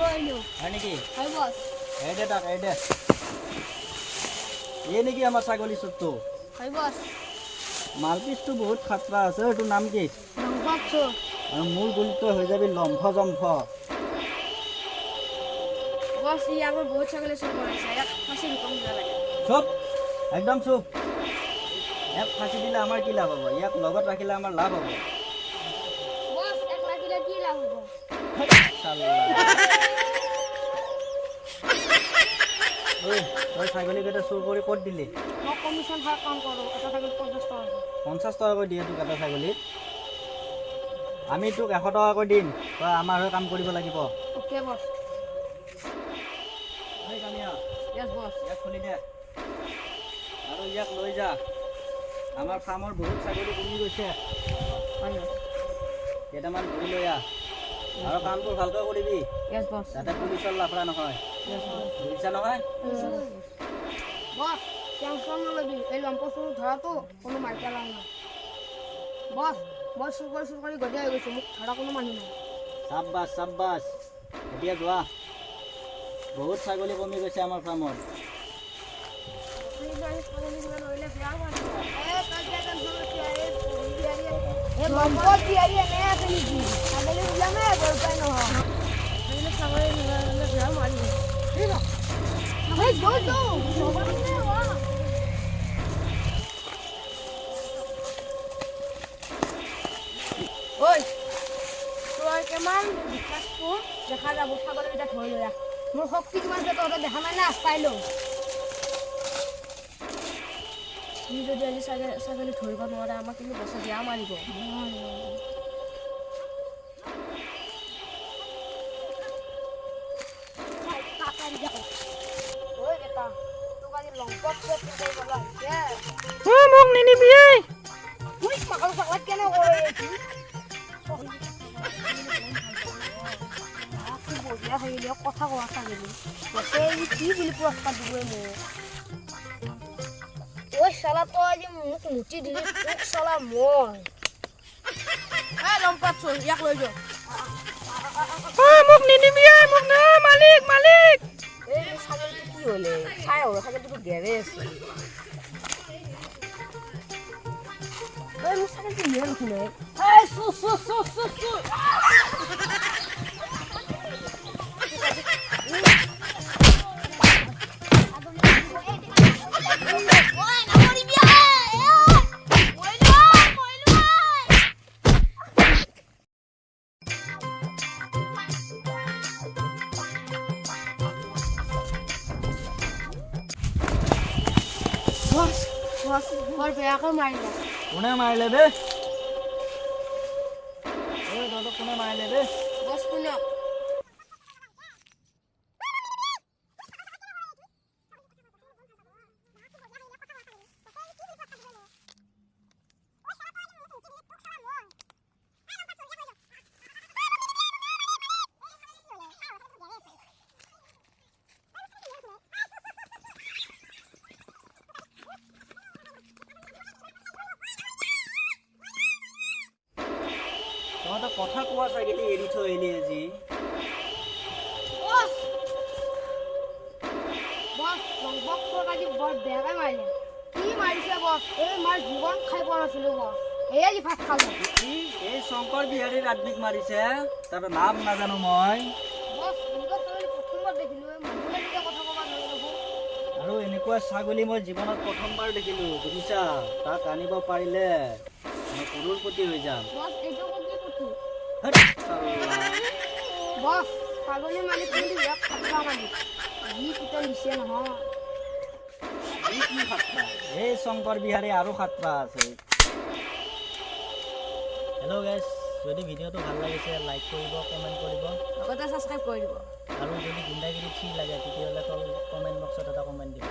হয় নেকি? এই দে তাক, এই দে। এই নেকি আমাৰ ছাগলী চোৰটো? মালপিচটো বহুত খাতৰা আছে। এইটোৰ নাম কি? আৰু মোৰ গুলিটো হৈ যাবি লম্ফ জম্ফ। চুপ, একদম চুপ। ইয়াক ফাঁচি দিলে আমাৰ কি লাভ হ'ব? ইয়াক লগত ৰাখিলে আমাৰ লাভ হ'ব। তই ছাগলীকেইটা চুৰ কৰি ক'ত দিলি? 50 টকাকৈ দিয়ে তোক এটা ছাগলীত। আমি তোক 100 টকাকৈ দিম, তই আমাৰ হৈ কাম কৰিব লাগিব। ইয়াক খুলি দে আৰু ইয়াক লৈ যা। আমাৰ ফাৰ্মৰ বহুত ছাগলী কমি গৈছে, কেইটামান ধৰি লৈ আহ। আৰু কামটো ভালকৈ কৰিবি যাতে পুলিচৰ লাফৰা নহয়, বুজিছা নহয়? বস, টেনচন নলবি, এই লম্প চুৰ ধৰাটো কোনো মাৰি পেলাও নাই। বস, মই চুৰ কৰি চুৰ কৰি গধূলি হৈ গৈছোঁ, মোক ধৰা কোনো মানুহ নাই। চাব্বাছ চাব্বাছ, এতিয়া যোৱা। বহুত ছাগলী কমি গৈছে আমাৰ ফাৰ্মত। কিমান বিশ্বাসটো দেখা যাব, ছাগলীকেইটা ধৰি লৈ আহ। মোৰ শক্তি কিমান আছে তহঁতে দেখা নাই না, চাই লওঁ। তুমি যদি আজি ছাগলী ধৰিব নোৱাৰা, আমাক কিন্তু বছৰ বেয়া মাৰিব। মোক নিনিবি। কথা কোৱা ছাগলী কি বুলি পুৰস্কাৰ দিবই মোক? ঐ চালা, তই আজি মোক মুতি দিলি, তোক চালা মই। লম্পাত চোৰ, ইয়াক লৈ যোৱা। মোক নিনিবি, মোক না, মালিক মালিক। এই ছাগলীটো কি হ'লে চাই হ'ল, ছাগলীটো গেৰে আছে। এই মোৰ ছাগলীটো নিয়ে নুশুনে। এই চু চু চু চু চু। বৰ বেয়াকৈ মাৰিলে। কোনে মাৰিলে বে? তহঁতক কোনে মাৰিলে বে? বছ শুনক, তহঁতে কথা কোৱা ছাগলী এৰি থৈ আহিলি আজি। বৰ বেয়াকৈ মাৰিলে। কি মাৰিছে বছ? এই মাৰ জীৱন খাই পোৱা নাছিলো বছ, এই আজি ভাত খালো। কি এই শংকৰ বিহাৰীৰ আদমিক মাৰিছে, তাৰ নাম নাজানো মই। প্ৰথমবাৰ দেখিলো কথা ক'ব। আৰু এনেকুৱা ছাগলী মই জীৱনত প্ৰথমবাৰ দেখিলো, বুজিছা? তাক আনিব পাৰিলে মই কৰোৰপতি হৈ যাম। বছ, ছাগলী মালিক কিন্তু ইয়াক খাতৰা মালিক, যি পিটন দিছে নহয়। এই শংকৰ বিহাৰী আৰু খাতৰা আছে। হেল্ল' গাইজ, যদি ভিডিঅ'টো ভাল লাগিছে লাইক কৰিব, কমেণ্ট কৰিব, লগতে ছাবস্ক্ৰাইব কৰি দিব। আৰু যদি গুণ্ডাগিৰি ঠিক লাগে তেতিয়াহ'লে তল কমেণ্ট বক্সত এটা কমেণ্ট দিব।